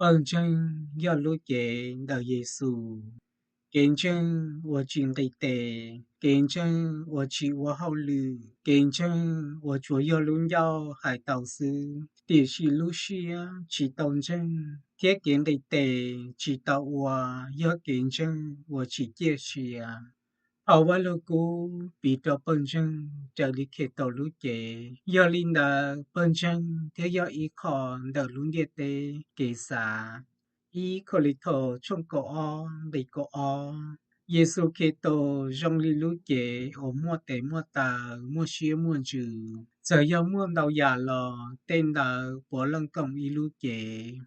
Pawg ntseeg yog lub cev ntawm Yexus. Kev ntseeg uas tsis nqis tes, kev ntseeg uas tsis ua hauj lwm, kev ntseeg uas tsuas yog lub ncauj hais tau xwb, tiam sis lub siab tsis tau ntseeg, thiab kev nqis tes tsis tau ua, yog kev ntseeg uas tsis ciaj sia. Phau Vajluskub piv rau pawg ntseeg raws li Khetos lub cev. Yog li ntawd, pawg ntseeg thiaj yog ib qho ntawm lub ntiaj teb kev xav. Ib Kauleethaus tshooj kaum ob nqe kaum ob. Yexus Khetos zoo li lub cev uas muaj tes muaj taw, muaj siab muaj ntsws. Txawm yog muaj ntau yam los tej ntawd puav leej koom ib lub cev.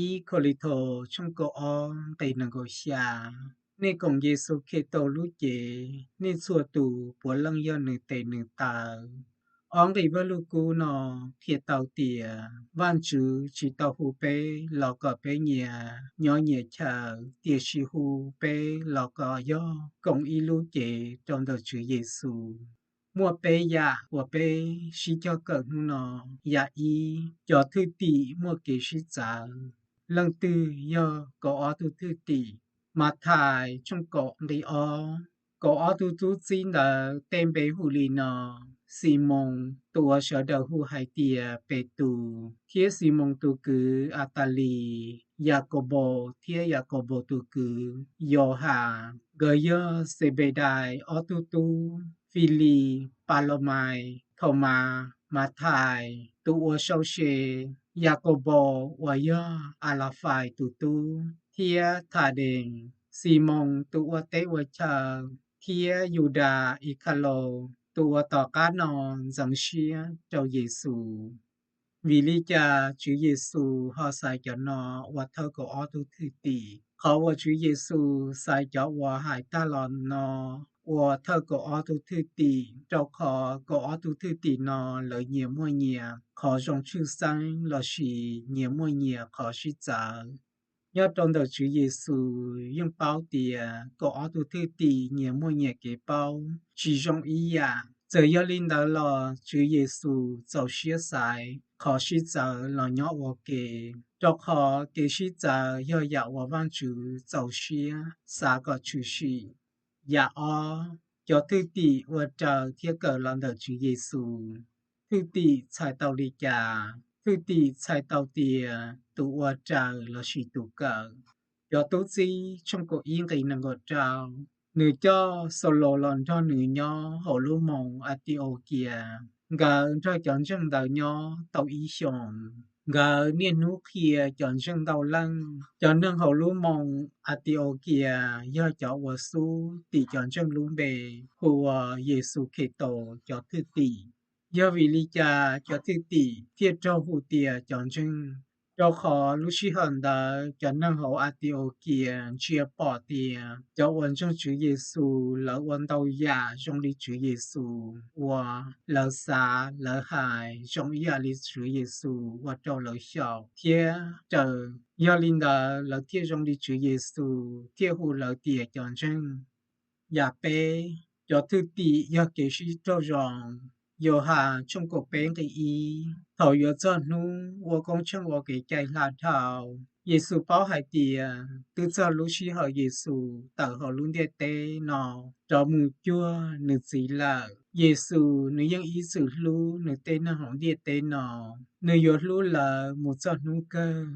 Ib Kauleethaus tshooj kaum ob nqe nees nkaum xya. Nej koom Yexus Khetos lub cev, nej txhua tus puav leej yog nws tes nws taw. Ob nqe Vajluskub no qhia tau tias Vajtswv tsis tau hu peb los kom peb nyias nyob nyias chaw, tiam sis hu peb los kom yog koom ib lub cev rau ntawm Tswv Yexus. Muaj peb yam uas peb sib cog kawm hnub no. Yam ib, cov thwj tim muaj kev sib txawv. Leej twg yog kaum ob tug thwj tim? Mathais tshooj kaum nqe ob. Kaum ob tug tub txib ntawd tej npe hu li no: Ximoos, tus uas sawv daws hu hais tias Petus, thiab Ximoos tus kwv Atalis, Yakaunpaus thiab Yakaunpaus tus kwv Yauhas, nkawd yog Xenpedais ob tug tub, Filis, Palomais, Thaumas, Mathais tus uas sau se, Yakaunpaus uas yog Alafais tus tub, thiab Thadees, Ximoos tus ua teb ua chaw, thiab Yudas Ikhalaus tus uas tom qab no ntxeev siab rau Yexus. Vim li cas Tswv Yexus ho xaiv cov no ua thawj kaum ob tug thwj tim? Qhov uas Tswv Yexus xaiv cov uas hais tag los no ua thawj kaum ob tug thwj tim, rau qhov kaum ob tug thwj tim no lawv nyias muaj nyias qhov zoo tshwj xeeb lossis nyias muaj nyias qhov sib txawv. Nyob rau ntawm Tswv Yexus yeej paub tias kaum ob tug thwj tim nyias muaj nyias kev paub tsis zoo ib yam. Txawm yog li ntawd los Tswv Yexus txaus siab xaiv qhov sib txawv los nyob ua ke, rau qhov kev sib txawv yog yam uas Vajtswv txaus siab xav kom tshwm sim. Yam ob, cov thwj tim ua raws thiab kawm los ntawm Tswv Yexus. Thwj tim txhais tau li cas? Thwj tim txhais tau tias tus ua raws lossis tus kawm. Cov tub txib tshooj kaum ib nqe nees nkaum rau. Nws coj Xaulos los nrog nws nyob hauv lub moos Atixaukias. Nkawd nrog cov ntseeg ntawd nyob tau ib xyoos. Nkawd niaj hnub qhia cov ntseeg ntau leej. Cov neeg hauv lub moos Atixaukias yog cov uas xub tim cov ntseeg lub npe hu ua Yexus Khetos cov thwj tim. Yog vim li cas cov thwj tim thiaj raug hu tias cov ntseeg? Rau qhov lub sij hawm ntawd cov neeg hauv Atixaukias ntsia pom tias cov uas ntseeg Tswv Yexus lawv ua ntau yam zoo li Tswv Yexus ua, lawv xav lawv hais zoo ib yam li Tswv Yexus ua rau lawv xyaum thiab raws. Yog li ntawd lawv thiaj zoo li Tswv Yexus thiaj hu lawv tias cov ntseeg. Yam peb, cov thwj tim yog kev sib raug zoo. Yauhas tshooj kaum peb nqe ib. Thaum yuav txog hnub ua koob tsheej ua kev cai hla dhau, Yexus paub hais tias twb txog lub sij hawm Yexus tawm hauv lub ntiaj teb no rov mus cuag nws Txiv lawm. Yexus nws yeej ib txwm hlub nws tej neeg hauv ntiaj teb no, nws yuav hlub lawv mus txog hnub kawg.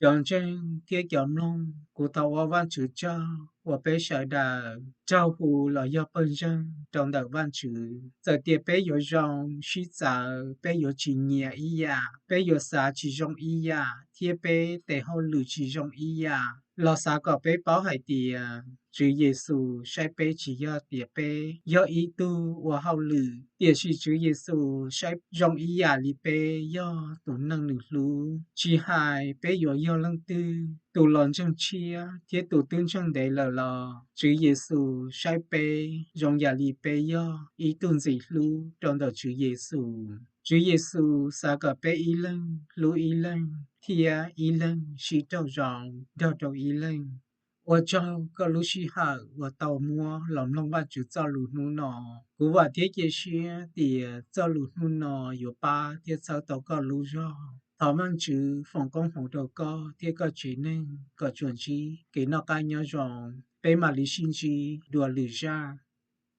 Cov ntseeg thiab cov mloog, kuv thov ua Vajtswv tsaug uas peb sawv daws raug hu los yog pawg ntseeg rau ntawm Vajtswv. Txawm tias peb yuav zoo sib txawv, peb yuav tsis nyiam ib yam, peb yuav xav tsis zoo ib yam, thiab peb tes hauj lwm tsis zoo ib yam, los xav kom peb paub hais tias Tswv Yexus saib peb tsis yog tias peb yog ib tug ua hauj lwm, tiam sis Tswv Yexus saib zoo ib yam li peb yog tus neeg nws hlub. Tsis hais peb yuav yog leej twg, tus los ntseeg tshiab thiab tus twb ntseeg ntev lawm los Tswv Yexus saib peb zoo yam li peb yog ib tug ntxim hlub rau ntawm Tswv Yexus. Tswv Yexus xav kom peb ib leeg hlub ib leeg thiab ib leeg sib raug zoo nrog rau ib leeg. Ua tsaug koj lub sij hawm uas tau muab los mloog Vajtswv txoj lus hnub no. Kuv vam thiab cia siab tias txoj lus hnub no yuav pab thiab txhawb tau koj lub zog. Thov Vajtswv foom koob hmoov rau koj thiab koj tsev neeg kom tsuas ntsib kev noj qab nyob zoo. Peb mam li sib ntsib dua lwm zaj.